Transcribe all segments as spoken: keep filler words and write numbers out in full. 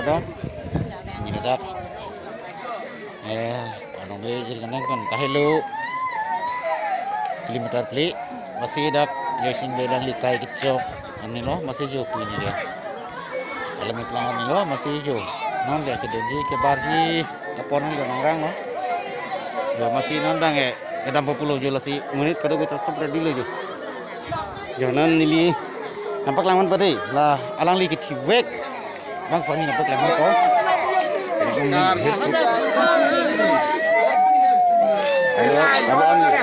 Ada. Ini ada. Eh, ano be jir kaneng kan kahelo. Kilometer pli. Masi dak Joysing Bey alangli tai kechok. Anilo, masi jo pini dia. Alam iklang anilo, masi jo. Non dia kedunji, kebarji, apon lo nangrang lo. Yo, masi non dang eh, kedam populo jo lasi, menit kadokave ta stop ready lo jo. Jo non neli, nampak langman pade, la alangli kethivek. Bang pani nampak langman ko. Ayo, ayo, ayo.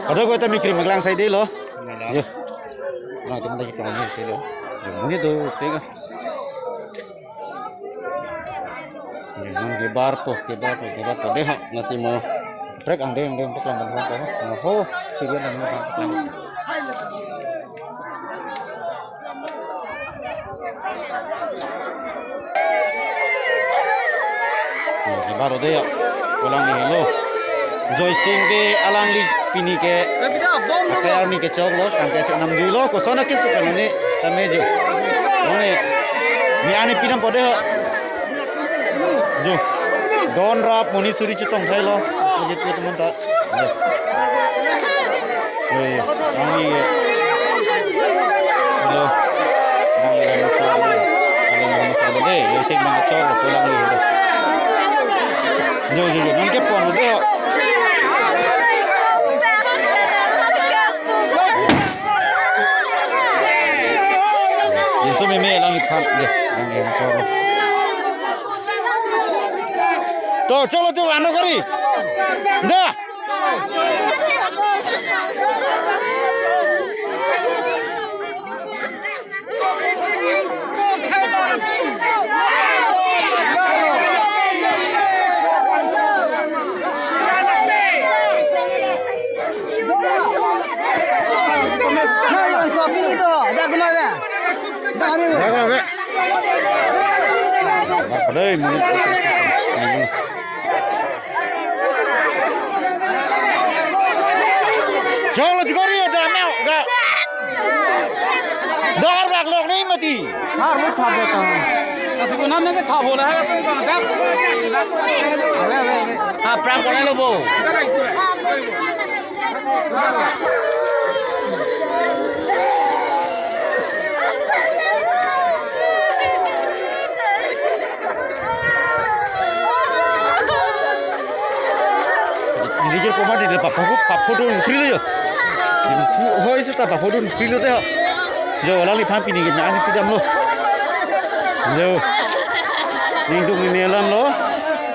Kadokave ta mikri maglang sai dei lo. Yo. Orang teman lagi tong ni selo. Yo, ini tu, tengok. Yo, nang kebar po, kebar po, kebar po. Dei ha, nasi mo. Prek angdeng, angdeng, paklang ban po. Ho, tiga dan mo paklang. Hmm, baru deh ya. Pulang nih lo. Joysing Bey alangli pini ke. Akai arni kechok lo, sampai si enam jui lo, kosona ke suka ni, tame jo. Ini, ini ani pinam pode ho. Jo. Don rap moni suri chetong thai lo. Lagi tu teman ta. Yo. Yo, yo. Ang ni, eh. Hello. Ang ni, ang ni, ang ni, ang ni, eh. Yo, sing bang chor, pulang ni, hello. Jo, jo, jo. Nang ke pon, jo. Yesu meme lang ni phan, jo. Ang ni, ang chor. To, cholo tu, ano kari. Da. Na, yang kopi itu, jago mana? Jago, be. Apa deh, mau? Cholo, chikori ya, damel, ga. Dor bak lok ni mati. Har mo thap jata. Kasi ko nam na thap hola hai, apni ko thap. Abe, abe, abe. Ha, prank kona lo bo. Video ko mati de papa ko papa do free lo yo. Hoi seta papa do free lo de ho. Jo alangli phan pini ke nang pidam lo. Jo. Ningduk ni nelam lo.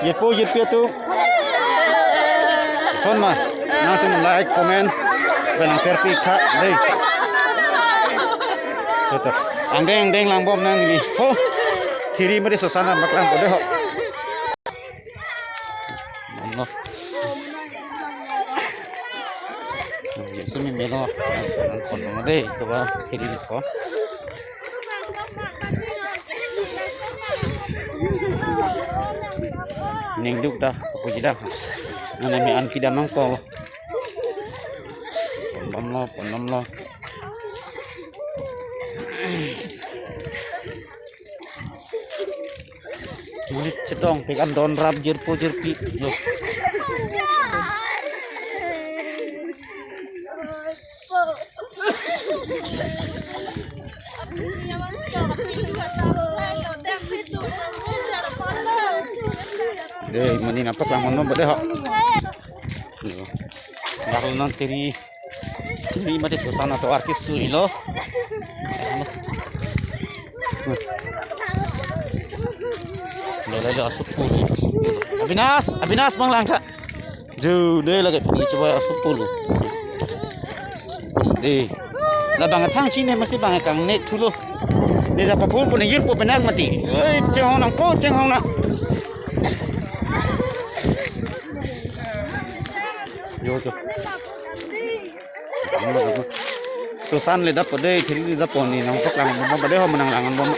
Yepo yepi atum. Son ma. Nangtum like, comment, pen nang share pi tha dei. Tutu. Angdeng angdeng lang bom nang ni. Ho. Thiri mari sosana maklang ko de ho. Ano. Yesu meme lo. Kon mo dei, to ba thiri ko. Ningduk ta, puji ta. Nang meme an pidam nangpo. Pondam lo, pondam lo. Mulit chetong pik an don rap jirpo jirpi. Lo. Dei, mani nampak lang mono bade ho. Yo. Baru non thiri, thiri mati sosana to arki sui lo. Lo, lo, lo, asuk pulu, asuk pulu. Abinas, Abinas bang langka. Ju, dei lagi pini coba asuk pulu. Dei. Labang athang chini masi bang kangnek thulo. Ne da papur pun yirpo penak mati. Oi, chenghong nangpo, chenghong na. Jo, jo. Susan le dapo de, thil le dapo ne nangpaklang bomba de ho manang langan bomba.